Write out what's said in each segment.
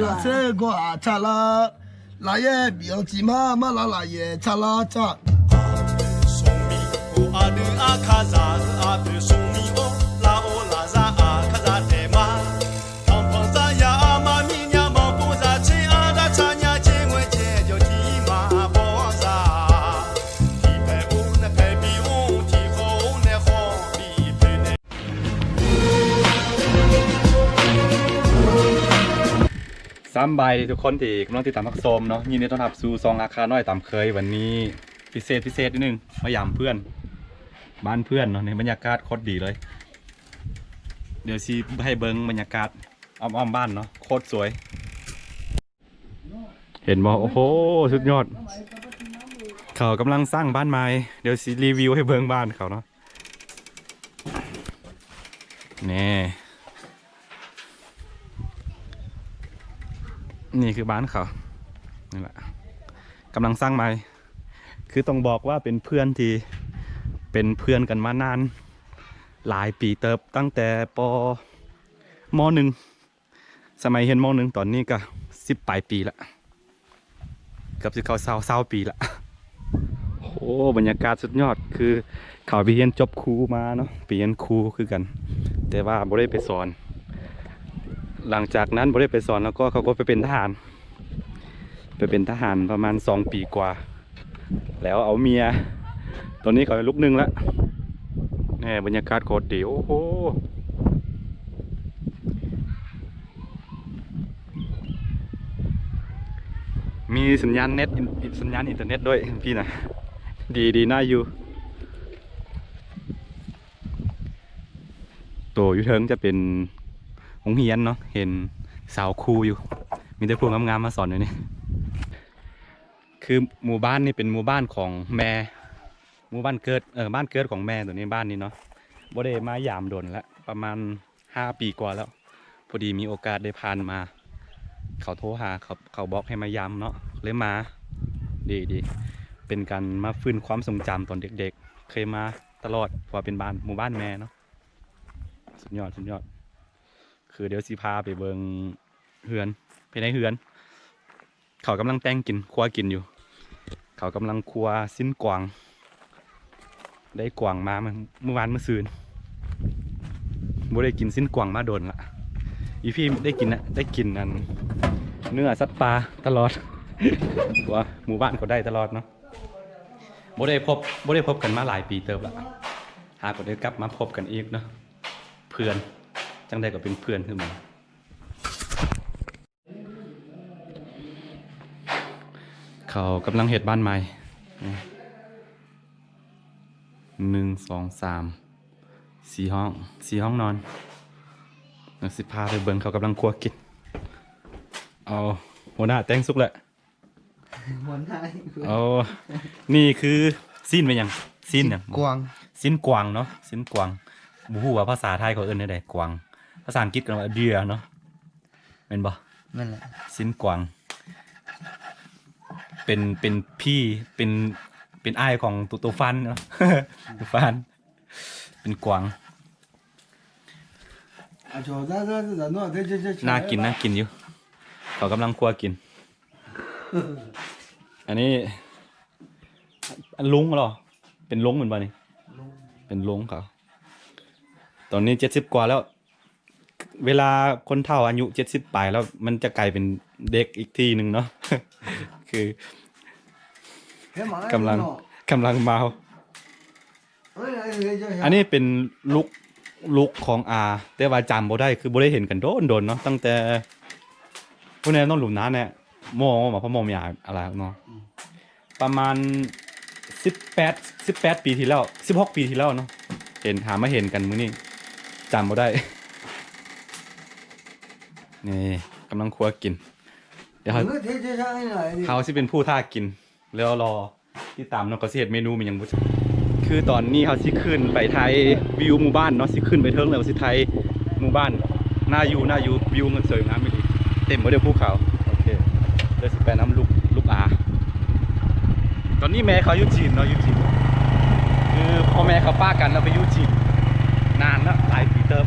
လာစဲကွာချာလာ လာရဲ့ဘီအောင်ချီမမလာလာရဲ့ချာလာချာ ສຳບາຍດີທຸກຄົນທີ່ກຳລັງຕິດຕາມຮັບຊົມເນາະ, ຍິນດີຕ້ອນຮັບສູ່ຊ່ອງອາຄານ້ອຍຕາມເຄີຍ. ວັນນີ້ພິເສດ ພິເສດນິດໜຶ່ງ ມາຢາມເພື່ອນ ບ້ານເພື່ອນເນາະ. ນີ້ບັນຍາກາດໂຄດດີເລີຍ, ດຽວຊິໃຫ້ເບິ່ງບັນຍາກາດອ້ອມໆບ້ານເນາະ, ໂຄດສວຍ. ເຫັນບໍ່? ໂອ້ໂຫ ສຸດຍອດ. ເຂົາກຳລັງສ້າງບ້ານໃໝ່, ດຽວຊິຣີວິວໃຫ້ເບິ່ງບ້ານເຂົາເນາະ. ນີ້ ນີ້ຄືບ້ານເຂົາ ນີ້ແຫຼະ ກຳລັງສ້າງໃໝ່. ຄືຕ້ອງບອກວ່າເປັນເພື່ອນທີ່ເປັນເພື່ອນກັນມານານຫຼາຍປີເຕີບ, ຕັ້ງແຕ່ ປ. ມໍໜຶ່ງ ສະໄໝຮຽນ ມໍໜຶ່ງ ຕອນນີ້ກະສິບປາຍປີລະ, ເກືອບຊິເຂົ້າຊາວ ຊາວປີລະ. ໂອ້ ບັນຍາກາດສຸດຍອດ. ຄືເຂົາໄປຮຽນຈົບຄູມາເນາະ, ໄປຮຽນຄູຄືກັນ ແຕ່ວ່າບໍ່ໄດ້ໄປສອນ. ຫຼັງຈາກນັ້ນບໍ່ໄດ້ໄປສອນແລ້ວກໍ ເຂົາກໍໄປເປັນທະຫານ, ໄປເປັນທະຫານປະມານສອງປີກວ່າ. ແລ້ວເອົາເມຍ, ຕອນນີ້ເຂົາລູກໜຶ່ງລະ. ແນ່ ບັນຍາກາດໂຄດດີ. ໂອ້ໂຫ ມີສັນຍານເນັດ ສັນຍານອິນເຕີເນັດດ້ວຍພີ້ນະ. ດີ ດີໜ້າຢູ່. ໂຕຢູ່ເທິງຈະເປັນໂຮງຮຽນເນາະ, ເຫັນສາວຄູຢູ່, ມີແຕ່ຜູ້ງາມໆມາສອນຢູ່ນີ້. ຄືໝູ່ບ້ານນີ້ເປັນໝູ່ບ້ານຂອງແມ່, ໝູ່ບ້ານເກີດ ເອີ ບ້ານເກີດຂອງແມ່ໂຕນີ້, ບ້ານນີ້ເນາະ. ບໍ່ໄດ້ມາຢາມດົນລະ ປະມານຫ້າປີກວ່າແລ້ວ, ພໍດີມີໂອກາດໄດ້ຜ່ານມາ, ເຂົາໂທຫາ ເຂົາ ເຂົາບອກໃຫ້ມາຢາມເນາະ, ເລີຍມາ. ດີ ດີ ເປັນການມາຟື້ນຄວາມຊົງຈຳຕອນເດັກໆ, ເຄີຍມາຕະຫຼອດ ເພາະວ່າເປັນບ້ານ ໝູ່ບ້ານແມ່ເນາະ. ສຸດຍອດ ສຸດຍອດ. ຄືດຽວຊິພາໄປເບິ່ງເຮືອນ, ພາຍໃນເຮືອນ. ເຂົາກຳລັງແຕ່ງກິນ ຄົວກິນຢູ່. ເຂົາກຳລັງຄົວຊີ້ນກວາງ. ໄດ້ກວາງມາມື້ ມື້ວານມື້ຊືນ. ບໍ່ໄດ້ກິນຊີ້ນກວາງມາດົນລະ. ອີພີ້ໄດ້ກິນນະ ໄດ້ກິນອັນ ເນື້ອສັດປ່າຕະຫຼອດ. ວ່າໝູ່ບ້ານເຂົາໄດ້ຕະຫຼອດເນາະ. ບໍ່ໄດ້ພົບ ບໍ່ໄດ້ພົບກັນມາຫຼາຍປີເຕີບລະ. ຫາກໍໄດ້ກັບມາພົບກັນອີກເນາະ. ເພື່ອນ ຈັ່ງໃດກໍເປັນເພື່ອນຄືໝູ່. ເຂົາກຳລັງເຮັດບ້ານໃໝ່. ໜຶ່ງ ສອງ ສາມ ສີ່ຫ້ອງ ສີ່ຫ້ອງນອນ. ດຽວຊິພາໄປເບິ່ງ ເຂົາກຳລັງຄົວກິນ. ເອົາ ຫົວໜ້າແຕ່ງສຸກແລ້ວ. ຫົວໜ້າ ເອົາ ນີ້ຄືຊີ້ນແມ່ນຫຍັງ? ຊີ້ນຫຍັງ? ຊີ້ນກວາງ. ຊີ້ນກວາງເນາະ, ຊີ້ນກວາງ. ບໍ່ຮູ້ວ່າພາສາໄທເຂົາເອີ້ນແນວໃດ? ກວາງ. ພາສາອັງກິດເອີ້ນວ່າ deer ເນາະ. ແມ່ນບໍ່? ແມ່ນແຫຼະ. ຊີ້ນກວາງ ເປັນ ເປັນພີ່ ເປັນ ເປັນອ້າຍຂອງໂຕ ໂຕຟານເນາະ. ໂຕຟານ ເປັນກວາງ. ໜ້າກິນ ໜ້າກິນຢູ່. ເຂົາກຳລັງຄົວກິນ. ອັນນີ້ລຸງເນາະ, ເປັນລຸງແມ່ນບໍ່ນີ້? ເປັນລຸງເຂົາ. ຕອນນີ້ເຈັດສິບກວ່າແລ້ວ. ເວລາຄົນເຖົ້າອາຍຸເຈັດສິບປາຍແລ້ວ ມັນຈະກາຍເປັນເດັກອີກທີໜຶ່ງເນາະ. ຄືກຳລັງ ກຳລັງມາວ. ອັນນີ້ເປັນລຸກ ລຸກຂອງອາ, ແຕ່ວ່າຈຳບໍ່ໄດ້ ຄືບໍ່ໄດ້ເຫັນກັນດົນໆເນາະ. ຕັ້ງແຕ່ຜູ້ໃດນ້ອງຫຼຸມນາແນ່ ໝໍ ໝໍ ພໍ່ໝໍມີອາ ອາລາເນາະ. ປະມານສິບແປດ ສິບແປດປີທີ່ແລ້ວ ສິບຫົກປີທີ່ແລ້ວເນາະ. ເຫັນ ຫາມາເຫັນກັນມື້ນີ້ ຈຳບໍ່ໄດ້. ນີ້ກຳລັງຄົວກິນ. ດຽວເຮົາ ເຮົາຊິເປັນຜູ້ຖ້າກິນ ແລ້ວລໍຕິດຕາມເນາະ ເຂົາຊິເຮັດເມນູແມ່ນຫຍັງບໍ່ຈັກ. ຄືຕອນນີ້ເຮົາຊິຂຶ້ນໄປຖ່າຍວິວໝູ່ບ້ານເນາະ, ຊິຂຶ້ນໄປເທິງແລ້ວຊິຖ່າຍໝູ່ບ້ານ. ໜ້າຢູ່ ໜ້າຢູ່ ວິວມັນສວຍງາມອີ່ຫຼີ. ເຕັມໄປດ້ວຍພູເຂົາ. ໂອເຄ ດຽວຊິໄປນຳລູກ ລູກອາ. ຕອນນີ້ແມ່ເຂົາຢູ່ຈີນເນາະ, ຢູ່ຈີນ. ຄືພໍ່ແມ່ເຂົາປະກັນແລ້ວໄປຢູ່ຈີນນານແລ້ວ ຫຼາຍປີເຕີບ.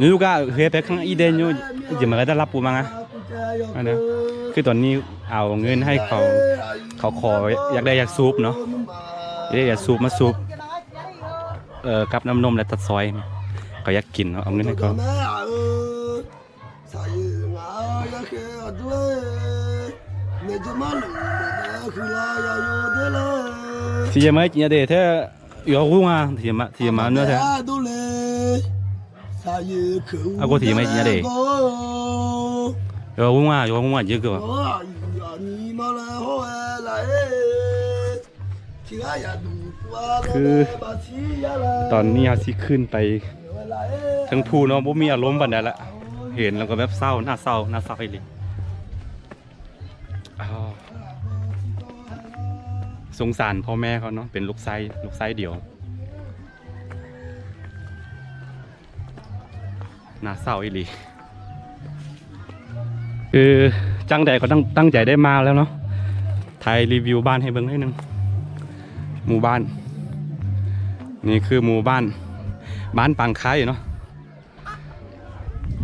Nunca hebe kan ide nyo jema da lapu manga. ອັນນີ້ຄືຕອນນີ້ເອົາເງິນໃຫ້ເຂົາ ເຂົາຂໍຢາກໄດ້ຢາກສູບເນາະ ຢາກໄດ້ຢາກສູບມາສູບ ເອີ ກັບນ້ຳນົມ ແລະ ຕັດຊອຍ ເຂົາຢາກກິນເນາະ ເອົາເງິນໃຫ້ເຂົາ. ຊິມາກິນຍາເດແທ້ Yo runga, thiema, thiema nua te. Ako thiema inya de. Yo runga, yo runga je ko. ຄືຕອນນີ້ເຮົາຊິຂຶ້ນໄປເທິງພູເນາະ ບໍ່ມີອາລົມປານໃດລະ ເຫັນແລ້ວກໍແບບເສົ້າ ໜ້າເສົ້າ ໜ້າເສົ້າອີ່ຫຼີ. ອໍ ສົງສານພໍ່ແມ່ເຂົາເນາະ ເປັນລູກຊາຍ ລູກຊາຍດຽວ ໜ້າເສົ້າອີ່ຫຼີ. ຄືຈັ່ງໃດກໍຕັ້ງ ຕັ້ງໃຈໄດ້ມາແລ້ວເນາະ ຖ່າຍຣີວິວບ້ານໃຫ້ເບິ່ງໜ້ອຍໜຶ່ງ. ໝູ່ບ້ານ ນີ້ຄືໝູ່ບ້ານ ບ້ານປາງໄຄເນາະ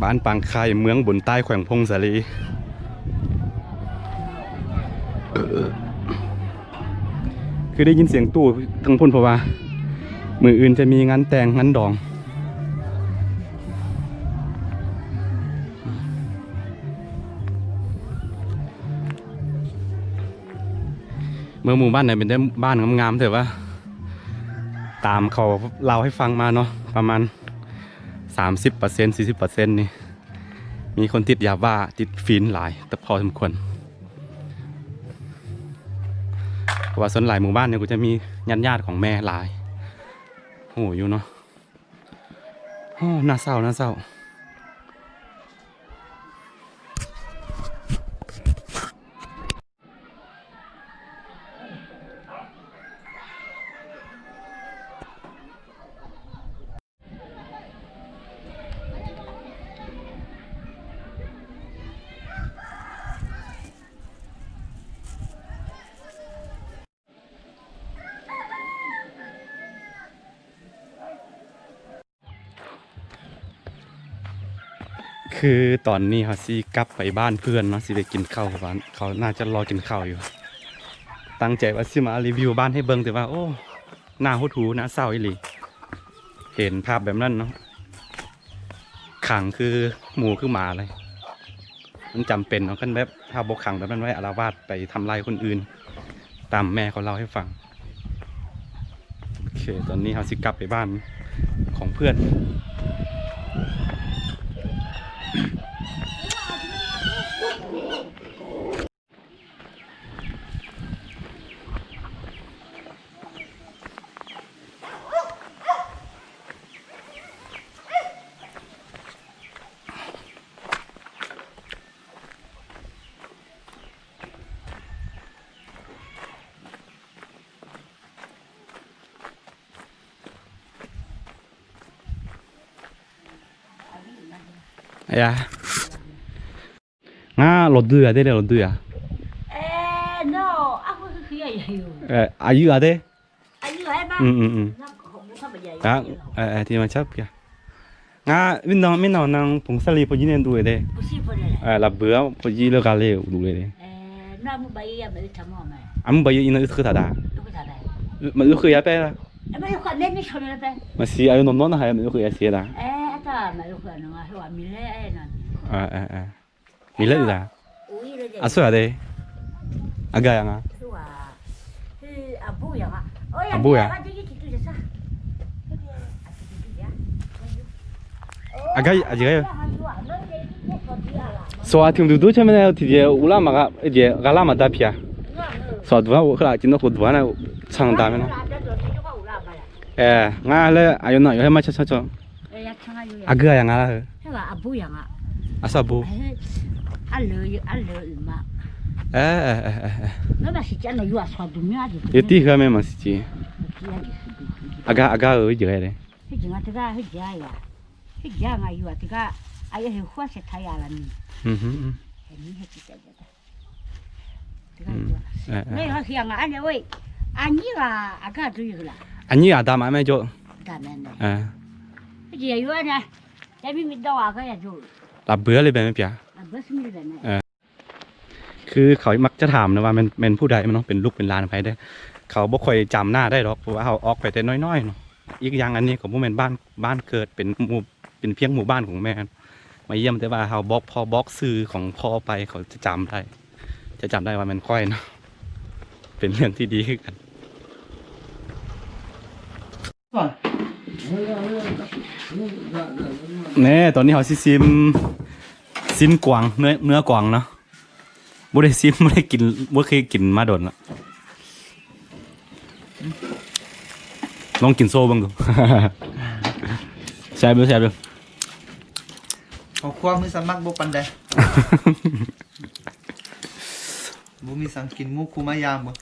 ບ້ານປາງໄຄ ເມືອງບຸນໃຕ້ ແຂວງຜົ້ງສາລີ. ຄືໄດ້ຍິນສຽງຕູ້ທາງພຸ້ນ ເພາະວ່າມື້ອື່ນຈະມີງານແຕ່ງງານດອງ. ເມືອງໝູ່ບ້ານໃດເປັນແຕ່ບ້ານງາມໆ ແຕ່ວ່າຕາມເຂົາເລົ່າໃຫ້ຟັງມາເນາະ ປະມານສາມສິບເປີເຊັນ ສີ່ສິບເປີເຊັນນີ້ ມີຄົນຕິດຢາບ້າ ຕິດຟີນຫຼາຍ ແຕ່ພໍສົມຄວນ ເພາະວ່າສ່ວນຫຼາຍໝູ່ບ້ານນີ້ກໍຈະມີຍາດໆຂອງແມ່ຫຼາຍ ຮູ້ຢູ່ເນາະ. ໂອ້ ໜ້າເສົ້າ ໜ້າເສົ້າ. ຄືຕອນນີ້ເຮົາຊິກັບໄປບ້ານເພື່ອນເນາະ ຊິໄປກິນເຂົ້າບ້ານ ເຂົາໜ້າຈະລໍກິນເຂົ້າຢູ່. ຕັ້ງໃຈວ່າຊິມາຣີວິວບ້ານໃຫ້ເບິ່ງ ແຕ່ວ່າ ໂອ້ ໜ້າຫົດຫູ່ ໜ້າເສົ້າອີ່ຫຼີ ເຫັນພາບແບບນັ້ນເນາະ ຂັງຄືໝູຄືໝາເລີຍ. ມັນຈຳເປັນເນາະ ຄັນແບບເຮົາບໍ່ຂັງແບບນັ້ນໄວ້ ອາລະວາດໄປທຳລາຍຄົນອື່ນ ຕາມແມ່ເຂົາເລົ່າໃຫ້ຟັງ. ໂອເຄ ຕອນນີ້ເຮົາຊິກັບໄປບ້ານຂອງເພື່ອນ. Aya. Nga lo duya de lo duya. Eh, no, aku kaya yu. Eh, ayu ade. Ayu ai ba. Hmm, hmm, hmm. Ah, eh, eh, ti macam ya. Nga minau minau nang pungsali poji ne du de. Eh, la bua poji lo kale du de. Eh, na mu bayi ya me tamo ma. Amu bayi ina usu tada. Usu tada. Ma usu ya pe la. Masi ayo no no na haya me uku ya siera. Eh, ata me uku no ma so amile eh na. Ah, ah, ah. Mile da. Aso ya de. Aga ya nga. Abu ya. Aga aji ga. So atim dudu chama na ti je ulama ga je galama da pia. So dua kala ti no ko dua na chang da me na. Eh, nga le ayo na yo ma cha cha cha. Aga ya nga la. Abu ya nga. Aso abu. Alo alo ma. Eh eh eh eh. Na ma si cha no yo aso du mi aji. Eti ga me ma si chi. Aga aga o je re. Hiji nga tiga hiji aya. Hiji nga yu tiga aya he hua se taya la ni. Mhm. He ni he ti tiga. Tiga yu. Me ha hia nga ane we. Ani ga aga du yu la. Ani ga da ma me jo. Da me me. Eh. Hiji yu ane. Te mi mi do aga ya jo. La bua le be me pia. La bua si mi le be me. ຄືເຂົາມັກຈະຖາມນະວ່າແມ່ນ ແມ່ນຜູ້ໃດເນາະ ເປັນລູກເປັນຫຼານໃຜເດ້. ເຂົາບໍ່ຄ່ອຍຈຳໜ້າໄດ້ດອກ ເພາະວ່າເຮົາອອກໄປແຕ່ນ້ອຍໆເນາະ. ອີກຢ່າງອັນນີ້ກໍບໍ່ແມ່ນບ້ານ ບ້ານເກີດ ເປັນໝູ່ ເປັນພຽງໝູ່ບ້ານຂອງແມ່ມາຢ້ຽມ, ແຕ່ວ່າເຮົາບອກ ພໍບອກຊື່ຂອງພໍ່ໄປ ເຂົາຈະຈຳໄດ້ ຈະຈຳໄດ້ວ່າແມ່ນຂ້ອຍເນາະ. ເປັນເລື່ອງທີ່ດີຄືກັນ. ແນ່ ຕອນນີ້ເຮົາຊິຊິມຊີ້ນກວາງ ເນື້ອ ເນື້ອກວາງເນາະ. ບໍ່ໄດ້ຊິມ ບໍ່ໄດ້ກິນ ບໍ່ເຄີຍກິນມາດົນລະ. ລອງກິນໂຊເບິ່ງດູ. ແຊບຢູ່ ແຊບຢູ່. ເອົາຄວາມມືສະໝັກບໍ່ປານໃດ. ບໍ່ມີສັງກິນໝູຄູ່ມາຢາມບໍ່?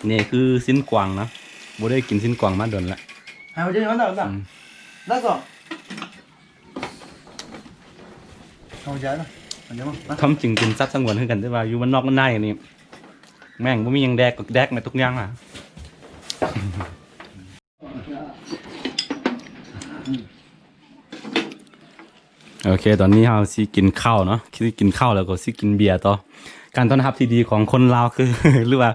ນີ້ຄືຊີ້ນກວາງນະ, ບໍ່ໄດ້ກິນຊີ້ນກວາງມາດົນລະ. ໃຫ້ມັນເຈົ້າ ອືມ ໄດ້ກໍ ເອົາໃຈນະ ອັນນີ້ມາ. ຄວາມຈິງເປັນສັດສະຫງວນຄືກັນ, ແຕ່ວ່າຢູ່ບ້ານນອກບ້ານນານີ້ ແມ່ງບໍ່ມີຫຍັງແດກ ແດກແມ່ນທຸກຢ່າງລະ. ໂອເຄ ຕອນນີ້ເຮົາຊິກິນເຂົ້າເນາະ ຊິກິນເຂົ້າແລ້ວກໍຊິກິນເບຍຕໍ່. ການຕ້ອນຮັບທີ່ດີຂອງຄົນລາວຄື ຫຼືວ່າ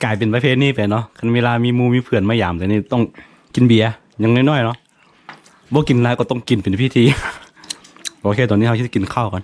ກາຍເປັນປະເພນີໄປເນາະ ຄັນເວລາມີໝູ່ມີເພື່ອນມາຢາມ ແຕ່ນີ້ຕ້ອງກິນເບຍຢ່າງນ້ອຍໆເນາະ ບໍ່ກິນຫຼາຍກໍຕ້ອງກິນເປັນພິທີ. ໂອເຄ ຕອນນີ້ເຮົາຊິກິນເຂົ້າກ່ອນ.